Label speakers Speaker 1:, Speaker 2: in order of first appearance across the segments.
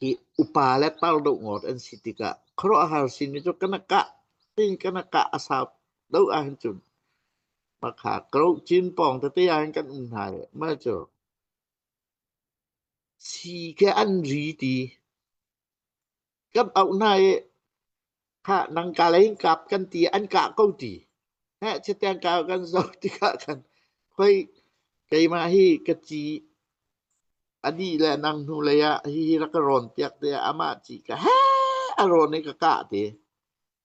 Speaker 1: Hi upa le tar deuh ngawt an si tikah khuaruahhar simi cu kana kah tin kana kah a sau deuh ahhin cun makha kro cin pawng tete ahhin kan um hna i mah cu si khi an ri ti. Kan auh hna i khah nang ka lei in kap kan ti an kah ko ti. Heh chitiang ka kan zoh tikah khan khoi keimah hi ka ci a dih le nang hnu lei ah hihi rak ka rawn piak te amah ci ka he a rawn i ka kah te.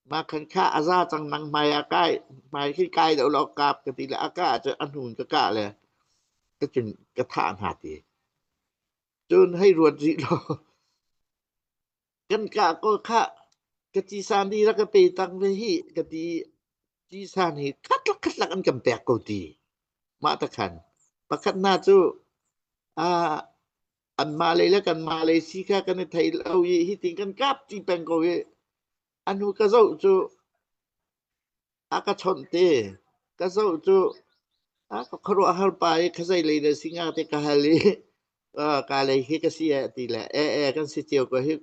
Speaker 1: Mah khan kha a za cang nang hmai ah kai hmai khi kai deuh law kap ka ti le a kah cu a hnu in ka kah le ka cun ka thah hna ti. Cun hei ruat rih law kan kah ko khah ka cisan hi rak ka pe tang ve hi ka ti cisan hi khatlak khatlak an kan pek ko ti. Mah ta khan pakhat hna cu ah anmah lei le kanmah lei si kha kan i thei lo i hitin kan kap ti peng ko i a hnu ka zoh cu a ka chawnh te. Ka zoh cu a ka khuaruahhar pa i khazei lei na si hnga ti ka hal i ka lei khi ka si eh ti le e e kan si cio ko hi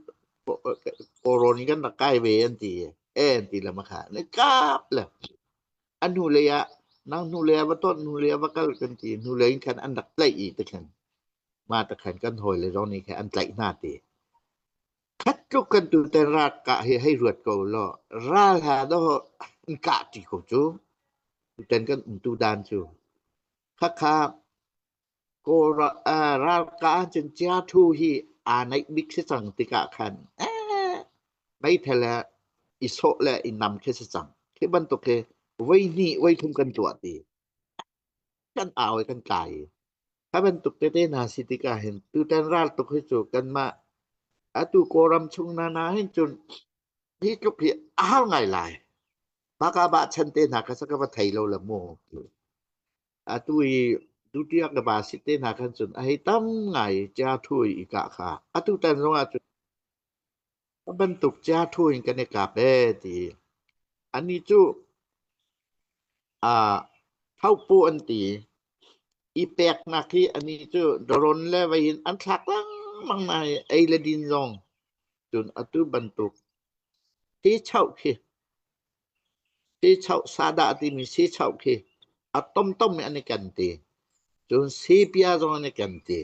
Speaker 1: kawlrawn in kan rak kai ve an ti e an ti le makha ne kap le a hnu lei ah nang hnu lei ah va ton hnu lei ah va kal kan ti hnu lei in khan an rak tlaih i te khan ma ta khan kan hawi le zong nih khan an tlaih hna ti. Khat tluk kan tutan ral kah hi hei ruat ko law ral ha dawh an kah ṭi ko cu. Tutan kan umtu dan cu. Khakha Kawl ralkah ahcun Chiathu hi aa naih bik si cang tikah khan eh, meithal he i sawh le i nam khi si cang. Khi bantuk hi voi hnih voi thum kan tuah ti. Kan au i kan kai. Kha bantuk tete hna si tikah hin tutan ral tuk hi cu kanmah atu Kawlram chung na na hin cun hi tluk hi a har ngai lai. Baka ba chan te hna kha sa ka va thei lo la mu. Atu i dutiak ka ba si te hna khan cun a hei tam ngai chia thu i kah kha. Atu tan zong ah cun a bantuk chia thu in kan i kap e ti. Ani cu ah thaupu an ti. I peknak hi anih cu drone le vei in an thlak lengmang hna i ei le din zong. Cun atu bantuk hi chauh khi si chauh sadah timi si chauh khi a tomtom in an i ken ti. Cun sipia zong an i ken ti.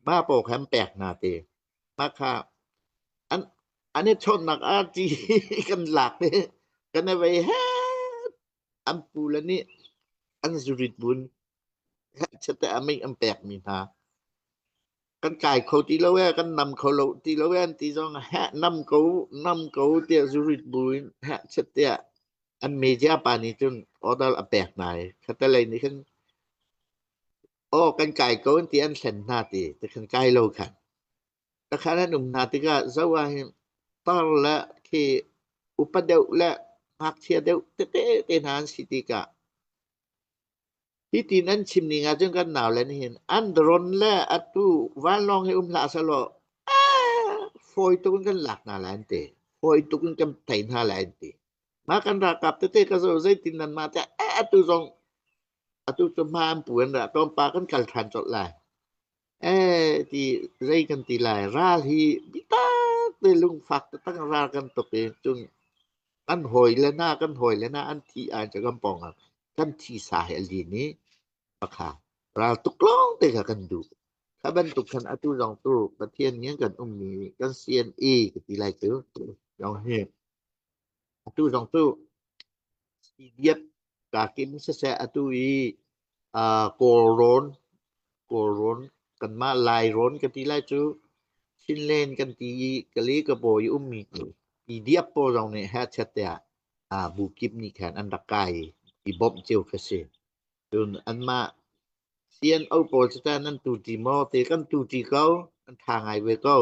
Speaker 1: Mah pawl kha an pek hna ti. Mah kha an an i chawnhnak ah ti kan lak i kan i vei he an pule nih an zurit bun chiat a mei an pekmi hna. Kan kai kho ti lo ee, kan nam kho lo ti lo ee an ti zong heh nam ko nam ko tiah zurit bu in heh chiat tiah an media pa nih cun order a pek hna i khatalei nih khan aw kan kai ko an ti an thlen hna ti ti khan kai lo khan. Takhan an um hna tikah zoh ahhin tar le khi upa deuh le ngakchia deuh tete te hna an si tikah hitin an chim ning ahcun kan naule nih hin an drone le atu vanlawng hi um hlah sehlaw fawi tuk in kan lak hna lai an ti. Fawi tuk in kan tei hna lai an ti. Mah kan ralkap tete ka zoh zeitin nan mah tiah atu zong atu cu hma an pu an ra tlawmpal kan kal ṭhan colh lai. Eh ti zei kan ti lai ral hi bitak te lungfak taktak in ral kan tuk i cun kan hawi le hna kan hawi le hna an thi ah cun kan pawng ah kan thisa hi a lin i pakha ral tuk lawng te kha kan duh. Kha bantuk khan atu zong tu Pathian nih kan ummi kan CNA ka ti lai cu zong hi atu zong cu CDF kakim siseh atu i uh, Kawlrawn Kawlrawn kanmah Lairawn ka ti lai cu Chinland kan ti i Kale Kabaw i ummi PDF pawl zong nih hehchet tiah uh, bu kip nih khan an rak kai i i bawmh cio kha si. Cun anmah CNO pawl cu tah nan tuṭi maw? Te kan tuṭi ko, an ṭha ngai ve ko.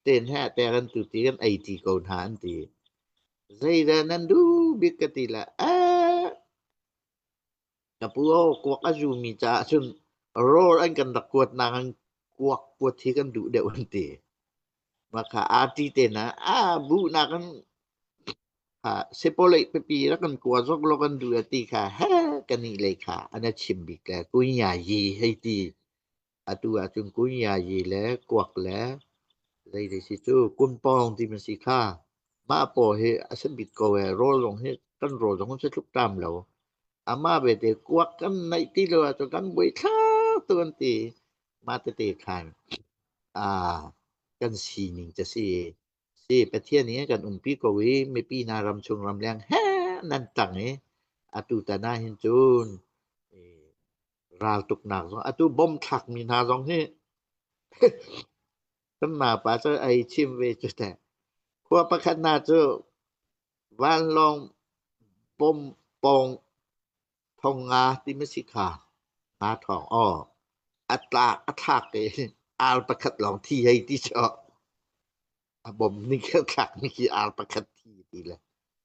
Speaker 1: Ten he te kan tuṭi kan ei ṭi ko hna an ti. Zeidah nan duh bik ka ti le, eh, ka pu aw, kuak a zumi caah cun rawl an kan rak kuat nak an kuak kuat hi kan duh deuh an ti. Mah kha arti te na a bu nak an kha sepawleih pipi rak kan kua zok lo kan duh ti kha he kan nih lei kha an a chim bik le kunya yi hei ti atu ahcun kunya yi le kuak le Zei si cu kunpawng ti ma si kha. Mah paw hi a si bik ko ee. Rawl zong hi kan rawl zong si tluk tam lo. Amah bete kuak kan neih ti lo ahcun kan buai thla tu an ti. Mah tete khan ah kan sining cu si. Si Pathian nih kan umpi ko i mipi hna ramchung ramleng he nan tang i atu tan ah hin cun raltuknak zong atu bom thlakmi hna zong hi kan pa cu ei chim ve cu teh. Khua pakhat hna cu vanlawng bom pawng thong nga timi si kha nga thawng aw a tlak a thlak i ar pakhat lawng thi hei ti cu a bom nih khin thlak mi khi ar pakhat thi ti le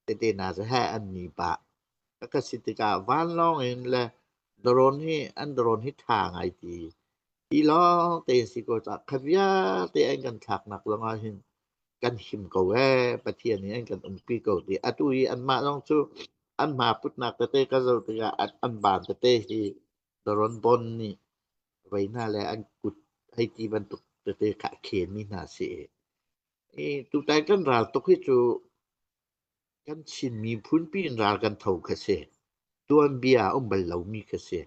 Speaker 1: tete hna cu he an ni pah. A ka si tikah vanlawng in le drone hi an drone hi ṭha ngai ti. Hi lawng tein si ko cah kha vialte an kan thlaknak zongah hin kan him ko ee Pathian nih an kan umpi ko ti. Atu i anmah zong cu an hma putnak tete ka zoh tikah an, an ban tete hi drone bon nih vei hna le an kut hei ti bantuk tete kha a khenmi hna si. I tutan kan ral tuk hi cu kan Chin miphun pi in ral kan tho kha si. Tuanbia a um bal lomi kha si.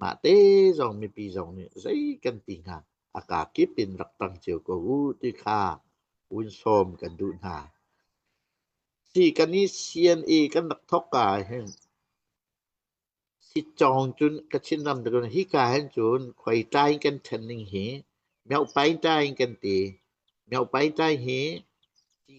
Speaker 1: Mah te zong mipi zong nih zei kan ti hnga a ka kip in rak tang cio ko u ti kha un sawm kan duh hna. Si kan i CNA kan rak thok ka ah hin Sitcawng cun Kachin ram cun hika hin cun khuaitlai kan ṭhen ning hi miohpaintai kan ti. Miohpaintai hi.